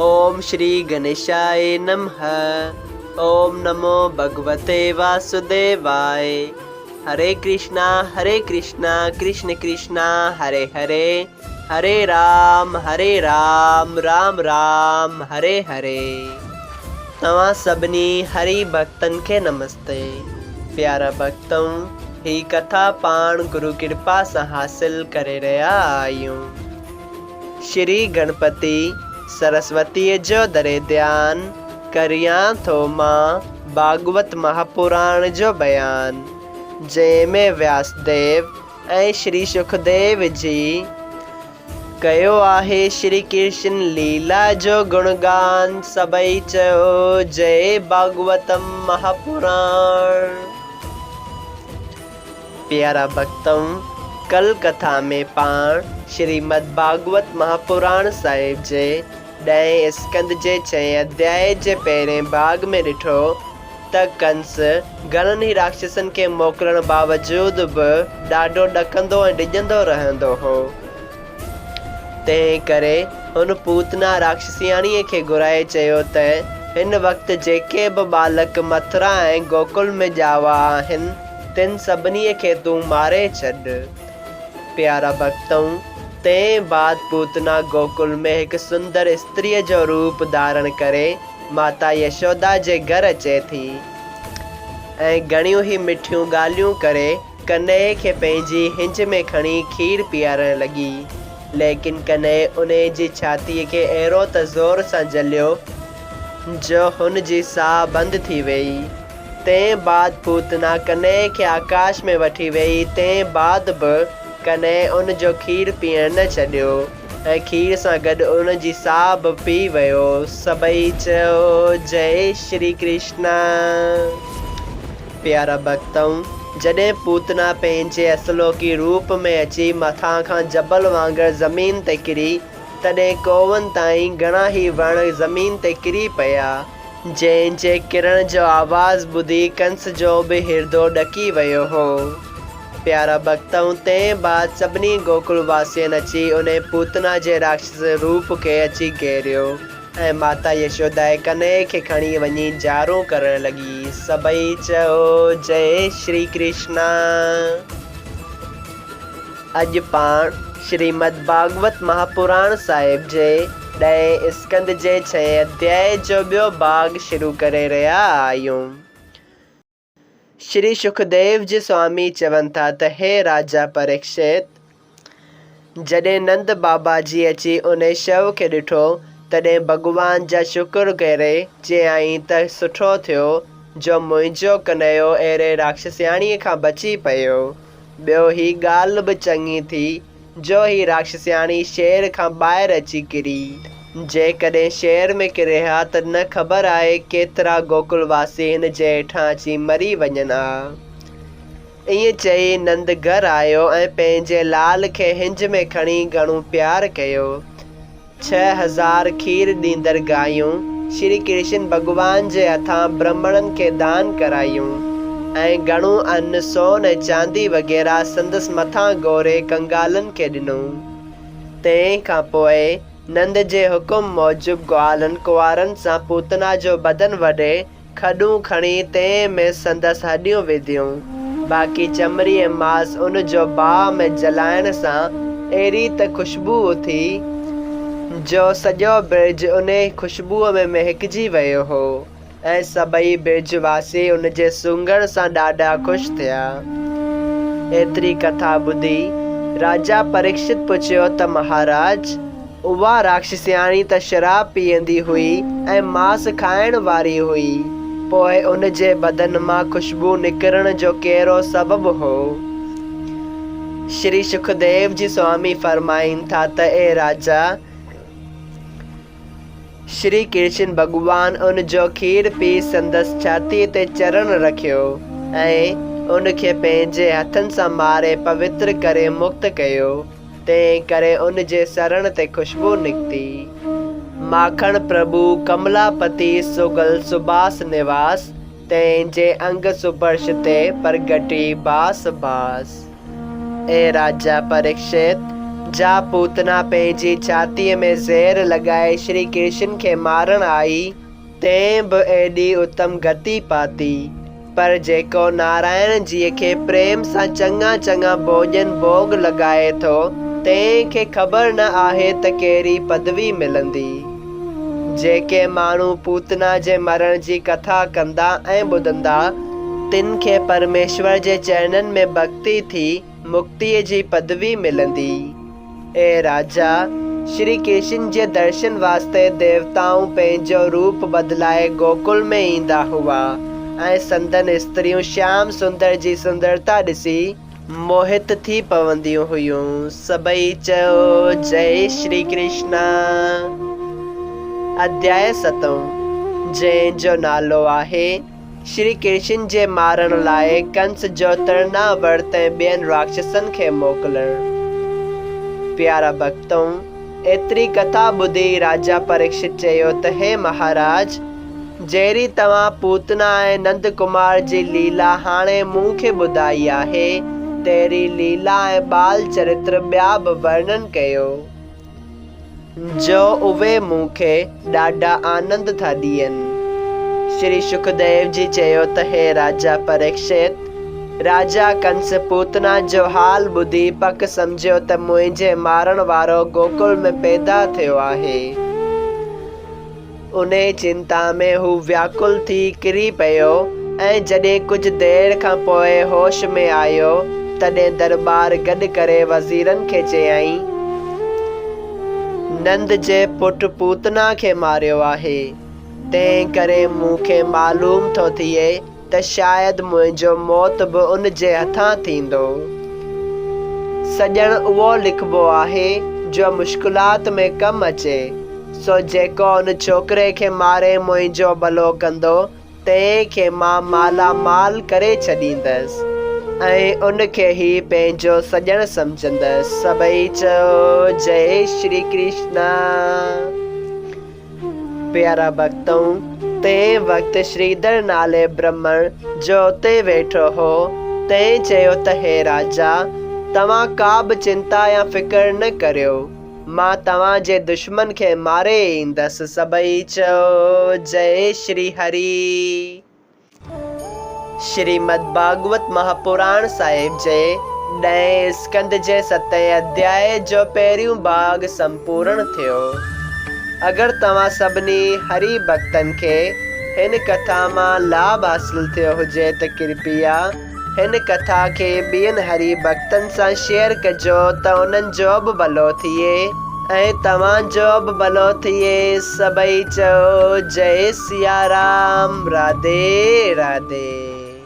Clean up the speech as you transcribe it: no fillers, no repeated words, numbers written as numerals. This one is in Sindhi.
اوم شري گنيشاء نمه اوم نمو ڀڳوتي واسوديواء هري ڪرشنا هري ڪرشنا ڪرشن ڪرشنا هري هري هري رام هري رام رام رام هري هري. توهان سڀني هري ڀڳتن کي نمستي. پيارا ڀڳتؤ هي ڪٿا پاڻ گرو ڪرپا سان حاصل ڪري رهيا آهيون. شري گڻپتي سرسوتيء جو دري ڌيان ڪريان ٿو مان ڀاڳوت مهاپراڻ جو بيان، جنهن ۾ وياسديو ۽ شري شڪديو جي ڪيو آهي شري ڪرشن ليلا جو گڻگان، سڀئي چئو جئي ڀاڳوتم مهاپراڻ. پيارا ڀڳتؤ! ڪل ڪٿا ۾ پاڻ شريمد ڀاڳوت مهاپراڻ صاحب جي ڏهين اسڪنڌ جي ڇهين اڌيائي جي پهرين ڀاڳ ۾ ڏٺو ته ڪنس گهڻن ئي راڪشسن کي موڪلڻ باوجود به ڏاڍو ڏڪندو ۽ ڊڄندو رهندو هو. تنهن ڪري هن پوتنا راڪشسياڻيء کي گهرائي چيو ته هن وقت جيڪي به ٻالڪ مٿرا ۽ گوڪل ۾ ڄاوا آهن، تن سڀني کي تون ماري ڇڏ. پيارا ڀڳتؤ! تنهن بعد پوتنا گوڪل ۾ هڪ سندر استريء جو روپ ڌارڻ ڪري ماتا يشودا جي گهر اچي ٿي ۽ گهڻيون ئي مٺيون ڳالهيون ڪري ڪنهيي کي پنهنجي هنج ۾ کڻي کير پيارڻ لڳي. ليڪن ڪنهيي انهيء جي ڇاتيء کي اهڙو ته زور سان جهليو، جو هن جي ساهه بند ٿي ويئي. تنهن بعد پوتنا ڪنهيي کي آڪاش ۾ وٺي ويئي. تنهن بعد به ڪنهيي ان جو کير پيئڻ نه ڇڏيو ۽ کير سان گڏ ان جي ساهه به پي ويو. سڀئي چيو، جئي شري ڪرشنا! پيارا ڀڳتؤ! جڏهن پوتنا پنهنجي اصلوڪي روپ ۾ اچي مٿان کان جبل وانگر زمين تي ڪري، تڏهن ڪوهن تائين گهڻا ئي وڻ زمين تي ڪري پيا. جنهن جي ڪرڻ جو آواز ٻڌي ڪنس جو به هردو ڏڪي ويو هو. پيارا ڀڳتؤ! تنهن بعد سڀني گوڪل واسين اچي انهي پوتنا جي راڪشس روپ کي اچي گهيريو. ۽ ماتا يشودائي ڪنهيي کي کڻي وڃي جارون ڪرڻ لڳي. سڀئي چيو، جئي شري ڪرشنا. اڄ پاڻ شريمد ڀاڳوت مهاپراڻ صاحب جي ڏهين اسڪنڌ جي ڇهين اڌيائي جو ٻيو ڀاڳ شروع ڪري رهيا آهيون. شري شڪديو جي سوامي چون ٿا ته هي راجا پريڪشت! جڏهن نند بابا جي اچي انهي شو کي ڏٺو، تڏهن ڀڳوان جا شڪر ڪري چيائين ته سٺو ٿيو جو منهنجو ڪنهيو اهڙي راڪشسياڻيء کان بچي پيو. ٻيو هي ڳالهه به چڱي ٿي جو هي راڪشسياڻي شهر کان ٻاهر اچي ڪري. جيڪڏهن شهر ۾ ڪري ها ته نه خبر آهي ڪيترا گوڪل واسي هن جي هيٺان اچي مري وڃن ها. ائين چئي نند گهر آيو ۽ پنهنجي لال کي هنج ۾ کڻي گهڻو پيار ڪيو. 6000 کير ڏيندڙ گايون شري ڪرشن ڀڳوان جي هٿان برهمڻن کي دان ڪرايون ۽ گهڻو ان، سون ۽ چاندي وغيره سندس مٿان گهوري ڪنگالن کي ڏنو. تنهن کان پوء نند جي حڪم موجب گوالن ڪنوارن سان پوتنا جو بدن وڍي کڏون کڻي تنهن ۾ سندس هڏيون وڌيون، باقي چمڙي ۽ ماس ان جو باهه ۾ جلائڻ سان اهڙي ته خوشبوء اٿي، جو سڄو برج انهي خوشبوء ۾ مهڪجي ويو هو ۽ سڀئي برج واسي ان جي سونگهڻ سان ڏاڍا خوش ٿيا. ايتري ڪٿا ٻڌي راجا پريڪشت پڇيو ته مهاراج! اها راڪشسياڻي ته شراب پيئندي هئي ۽ ماس کائڻ واري هئي، پوء ان جي بدن مان خوشبو نڪرڻ جو ڪهڙو سبب هو؟ شري شڪديو جي سوامي فرمائين ٿا ته اي راجا! شري ڪرشن ڀڳوان ان جو کير پي سندس ڇاتيء تي چرڻ رکيو ۽ ان کي پنهنجي هٿن سان ماري پوتر ڪري مڪت ڪيو. تنهن ڪري ان جي سرڻ تي خوشبو نڪتي. ماکڻ پرڀو ڪملاپتي سگل سباس نواس، تنهن جي انگ سپرش تي پرگٽي باس باس. اي راجا پريڪشت! جا پوتنا پنهنجي ڇاتيء ۾ زهر لڳائي شري ڪرشن کي مارڻ آئي، تنهن به ايڏي اتم گتي پاتي. پر جيڪو نارائڻ جيء کي پريم سان چڱا چڱا ڀوڄن ڀوڳ لڳائي ٿو، تنهن کي خبر نه آهي ته ڪهڙي پدوي ملندي. جيڪي ماڻهو پوتنا جي مرڻ جي ڪٿا ڪندا ۽ ٻڌندا، تن کي پرميشور جي چرڻن ۾ ڀڳتي ٿي مڪتيء جي پدوي ملندي. اي راجا! شري ڪرشن جي درشن واسطي ديوتائون پنهنجو روپ بدلائي گوڪل ۾ ايندا هئا ۽ سندن استريون شيام سندر جي سندرتا ڏسي موهت ٿي پونديون هيون. سڀئي چيو، جئي شري ڪرشنا! اڌياء ستون، جنهن جو نالو آهي. شري ڪرشن جي مارڻ لاء ڪنس جو ترڻاورت ۽ ٻين راڪشسن کي موڪلڻ. پيارا ڀڳتؤ! ايتري ڪٿا ٻڌي راجا پريڪشت چيو ته هي مهاراج! جهڙي توهان پوتنا ۽ نند ڪمار جي ليلا هاڻي مون کي ٻڌائي آهي، تهڙي ليلا ۽ ٻال چرتر ٻيا به ورڻن ڪيو. جو اهي مون کي ڏاڍا آنند ٿا ڏين. شري شڪديو جي چيو ته هي راجا پريڪشت! راجا ڪنس پوتنا جو حال ٻڌي پڪ سمجهيو ته منهنجي مارڻ وارو گوڪل ۾ پيدا ٿيو آهي. انهيء چنتا ۾ هو وياڪل ٿي ڪري پيو ۽ جڏهن ڪجهه دير کان پوء هوش ۾ آيو، تڏهن درٻار گڏ ڪري وزيرن کي چيائين، نند جي پٽ پوتنا کي ماريو آهي، تنهن ڪري مون کي معلوم ٿو ٿئي ته شايد منهنجو موت به ان جي هٿان ٿيندو. سڄڻ اهو لکبو آهي جو مشڪلات ۾ ڪم اچي، سو جيڪو ان ڇوڪري کي ماري منهنجو ڀلو ڪندو، تنهن کي مان مالا مال ڪري ڇڏيندس ۽ ان کي ئي پنهنجو سڄڻ سمجهندس. سڀئي چيو، جئي شري ڪرشنا. پيارا ڀڳتؤ! تنهن وقت شريڌر نالي برهمڻ جو اتي ويٺو هو، تنهن چيو ته هي راجا! توهان ڪا به چنتا يا فڪر نه ڪريو، مان توهان جي دشمن کي ماري ايندس. سڀئي چيو، جئي شري هري! شريمد ڀاڳوت مهاپراڻ صاحب جي ڏهين اسڪنڌ جي ستين اڌياء جو پهريون ڀاڳ سمپورڻ ٿيو. اگر توهان سڀني هري ڀڳتن کي هن ڪٿا مان لاڀ حاصل ٿيو هجي ته ڪرپيا هن ڪٿا کي ٻين هري ڀڳتن سان شيئر ڪجو ته انهن جو به ڀلو ٿئي. ۽ توهان جو به ڀلو ٿئي سڀئي چئو جئي سيارام راڌي راڌي.